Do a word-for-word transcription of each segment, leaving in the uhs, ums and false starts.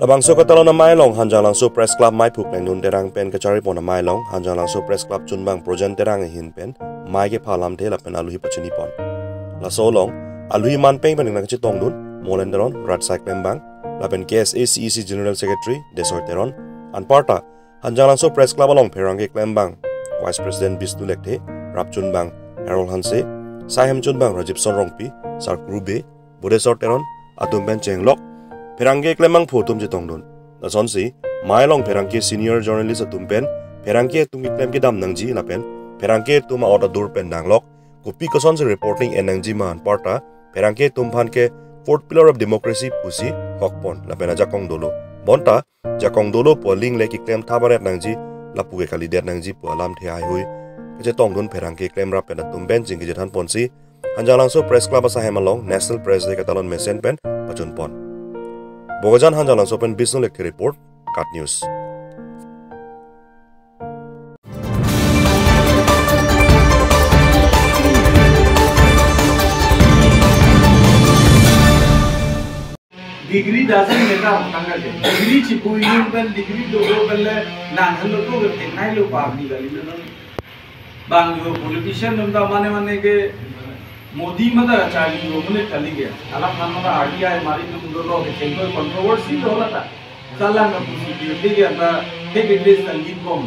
Labangso katalon amei along Hanjanglangso Press Club meiphu Klengdun Terang pen kacharipon amei along Hanjanglangso Press Club chunbang Projen Terang ahin pen mei kepha alamthe lapen aluhi pachinipon. Laso along aluhi manpeng pen nangkachetongdun Molen Teron, Ratsai Klembang, lapen K S A C E C General Secretary Desoi Teron, anparta Hanjanglangso Press Club along pherangke klembang Vice President Bisnu Lekthe, rap chunbang Errol Hanse, saihem chunbang Rajibson Rongpi, Sarkru Bey, Bodesor Teron atum pen chenglok pherangke klembangphu atum chetongdun. Lasonsi mei along pherangke senior journalist atum pen pherangke atum keklem kedam nangji lapen pherangke atum a-ot adur pen danglok kopi kosonsi reporting en nangji ma anparta pherangke atum aphan ke fourth pillar of democracy pusi hokpon lapen ajakong dolo. Bonta jakong dolo pu aling le keklem thabaret nangji lapu ke kalidet nangji pu alamthe haihui kachetongdun pherangke klemrap pen atum pen chingki chethanponsi Hanjanglangso Press Club asaihem along National Press Day katalon mesen pen pachunpon. Bokajan Hanjanglangso pen Bisnu Lekthe report, KAT News. Degree doesn't matter, tangka ke. Degree chipu inung pen degree dodo pen le nang halo to ke tengai lo pa ni kali lo nang. Bang jo politician nung ta mane mane ke Modi mata charli lo mane kali ke. Alam nang mata R T I mari nung dolo ke chengkoi controversy lo lata. Salang ka pusi ke ke anta ke ke dress ta lip bom.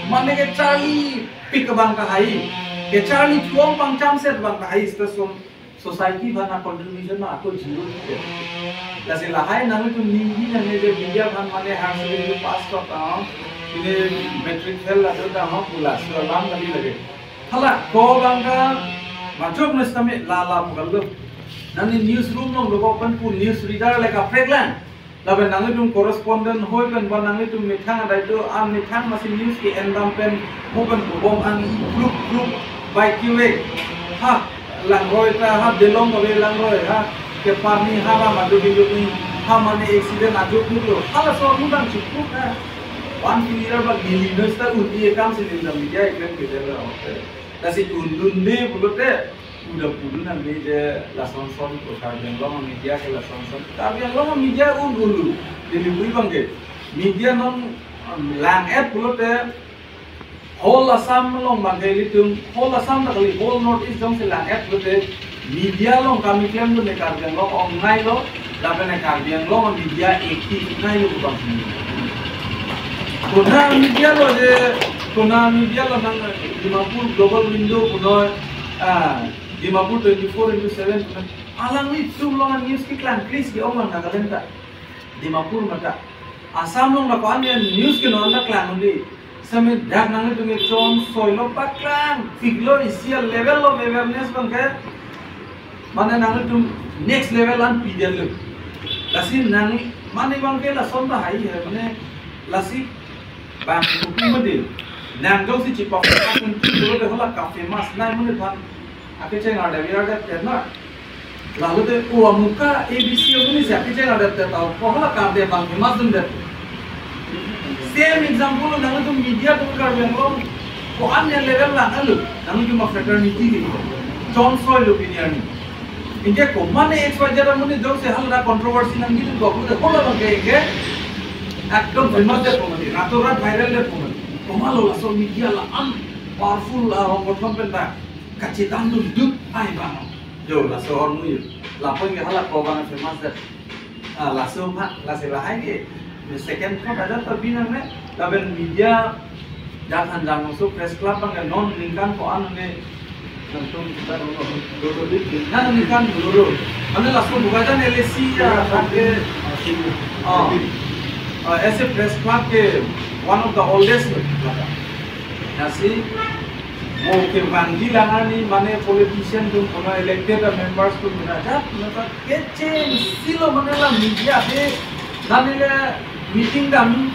Mane ke charlipik bang ta hai. Ke charli thuang pangcham set bang ta hai station. Society aphan a-contribution ma ako zero ke. Lasi lahai nangtum ningje nang je media aphan mane higher secondary pass kok ta, ini matric fail la do ta ho pula selalam kali lagi. Hala ko bang ka majok mes kami lala pukal do. Nangni newsroom nong do ko pen pu news reader le kaprek lang. Lapen nanglitum correspondent hoi pen ba nanglitum methang adai do, a methang masi news ke-endam pen mo pen kobom ang i group group by kiwe. Ha langroi ta, ha delong kave langroi, ha keparni ha ba madu bindu ni, ha mane accident ajuk ni lo. Hala so mudang cukup na. One clear ba gili no sta un i kam si nindam media iklem ke dela. Lasi undunde pulote udah pudun nanti je lason son ko Karbi Anglong media ke lason son. Karbi Anglong media un ulu. Jadi bui bang ke. Media non, um, lang-et pulote whole Assam along bang ke ilitum, whole Assam ta kali, whole North East jongsi lang-et pulote media along kami klem tu ne Karbi Anglong ong ngai lo. Lapen Karbi Anglong media active nai lo bang. Konat media lo je, konat media lo nang Dimapur Global Window punoi, ah, Dimapur twenty-four into seven punoi. Alanglitum along news keklang kris ke ong lang Nagaland ta. Dimapur mata. Assam along la ko-an news ke non ta klang undi. Sami dak nanglitum ke chon soi lo paklang, pik lo isi a level of awareness bang ke. Mane nanglitum next level an pidel lo. Lasi nang mane bang ke lason ta hai hai mane lasi bang kopi mati. Nang jongsi chipak kunti lo de hala ka famous nai mane than. Ake cheng ada biar ada terna. Lalu de, oh, amuka A B C o ni siapa cheng ada tertahu. Ko hala kade bang famous dun de. Same example, nanglitum media tu Karbi Anglong, ko-an level lang alo, nanglitum fraternity ke. Chon soi lo pini arni. Inke ko mane X Y Z mane jongsi hala controversy nangji tu ko ko hala bang ke ke. Ekdom famous de ko mane, ratorat viral de ko mane. Ko malo laso media la-an powerful la hong kothom pen ta. Kachethan dun dut ai bang. Jo, laso hormu yo. Lapen ke hala ko bang famous de. Ah, laso ma, lasi lahai ke. Second thought aja ta binang ne. Lapen media, jat Hanjanglangso Press Club bang ke non ningkan ko-an ne. Nangtum kita dulu, dulu di, nang ningkan dulu. Ane laso buka jan L A C ya, kan ke. Oh. Uh, as a press club ke one of the oldest. Nasi mo kevangji lang arni mane politician atum kono elected members atum mane ajat mane kecheng silo mane la media he nani le meeting dam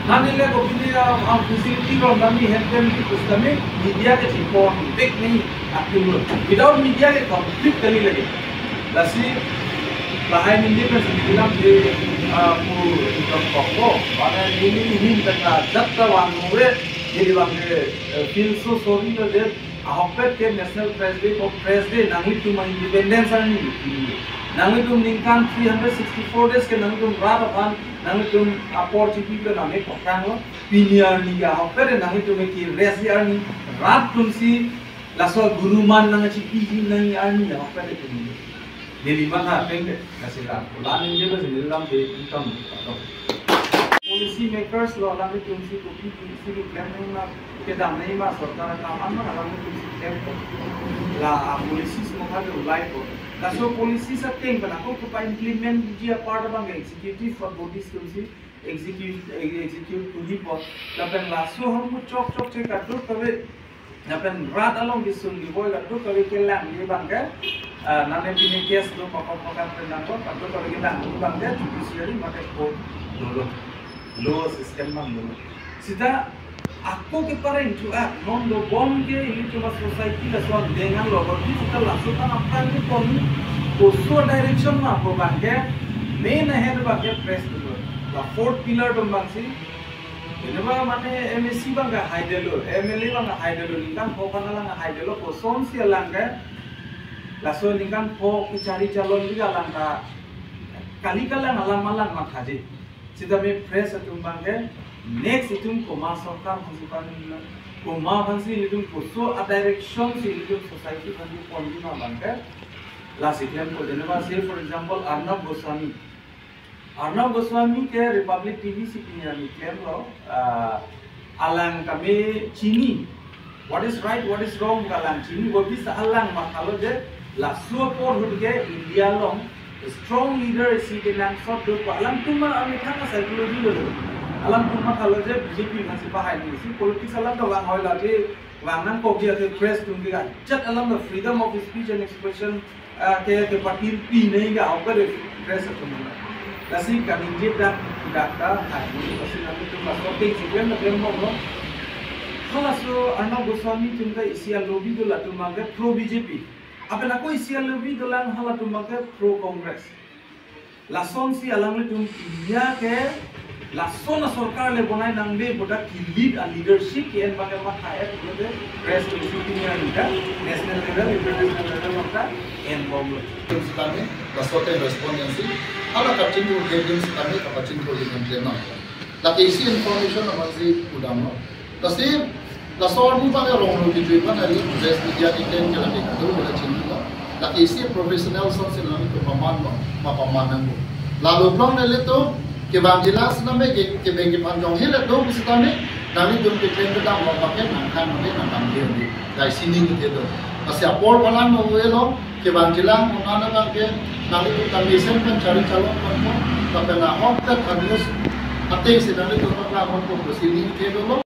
nani le kopine a, a facility ron dam ni hem tem di pusitame media ke chipon bek ni akhir lo. Without media ke complete kali lagi. Lasi lahai ningje pen sini bilang di, ah, pu ikan koko. Mane nini hin teka jat ta wan mure jadi bang ke, eh, feel so sorry lo je. Ahokpet ke National Press Day ko Press Day nanglitum a-independence arni. Nanglitum ningkan three hundred sixty-four days ke nanglitum rat aphan nanglitum apor chipi pe name paprang lo. Pini arni ke ahokpet nanglitum ke rest arni, rat atumsi laso guru man nangchipiji nang arni ahokpet atum. Neli matha peng de, kasi la, la ningje lo sini lam de income. Policy makers lo alanglitumsi kopi policy keklem nangji ma, kedam nangji ma, sorkar akam an ma alanglitumsi klempo. La, ah, policies matha de ulaipo. Laso policies ateng pen ako kepa-implement ji apart abang executive bodies atumsi execute, execute kuli po. Lapen laso ahormu chokchok che kadokave, lapen rat along kesung keboi kadokave kelangji abang ke, ah, nane pine case do pakok pakak pen nangkok, kadokave kelangji abang ke judiciary mate court dolo. Law system abang dolo. Sita ako kepareng thu-at, non dobom ke ilitum a-society laso angdeng an lo, bagi sita laso tang apran kepon, koso direction ma pu abang ke, main ahead abang ke press dolo. La fourth pillar atum abangsi, keneba mane M A C abang ke haidelo, M L A abang ke haidelo, ningkan pho aphan alang haidelo, kosonsi alang ke, laso ningkan pho kechari chalon ke alang ta, kali kalang alam alang mathaji. Sitame press atum abang ke, next itum komat sorkar aphansi pangni lo, komat aphansi itum koso a-direction si itum society aphansi ponji ma abang ke, lasi klempo. Jeneba say for example Arnab Goswami. Arnab Goswami ke Republic T V si pini arni klemlo, ah, alang tame chini. What is right, what is wrong, alang chini, bagi sita alang mathalo je, laso apor ahut ke India along strong leader isi kenangsot do pu alangtum ma amethang a-psychology lo. Alangtum mathalo je B J P aphansi pahai nangji, politics alang ta vang hoi la je, vang nangkok ji ate press atum ke ajat alam ta freedom of speech and expression, ah, ke, kepatirpi nangji ke ahokpet press atum lo. Lasi kaningje dak, dak ta, ah, lasi nanglitum laso atengsi klem ta klembomlo. Halaso Arnab Goswami atum ke isi a-lobby do, latum abang ke pro B J P. Lapen ako isi a-lobby dolang, halatum abang ke pro Congress. Lasonsi alanglitum India ke lason a-sorkar le bonai nangde pu ta ke-lead a-leadership ke-en abang ke matha-et pulote press atumsi pini arni ta national level, international level along ta enbomlo. Atum sitame laso ateng respond nangji. Hala kachinghon atum sitame kapachinghon atum klem nang. Lake isi information abangsi pudamlo. Lasi laso ahormu abang ke rong rong kejui abang ari press media ni klem ke lake kadokave chinilo. Lake isi professional asonsi nanglitum pamanlo, ma paman nangpo. Lalu plong nelitum kevangji lang sitame ke, kevang kevang jong hile do sitame, nanglitum keklem kedam abang ke nangkhan abang ke nangkhan ke. Dai sining ke do. Lasi apor palang no elo, kevangji lang mo nana abang ke, nanglitum ta mesen pen chari chalon ponpo, lapen ahokpet a-news atengsi nanglitum paklang ponpo, sining ke dolo.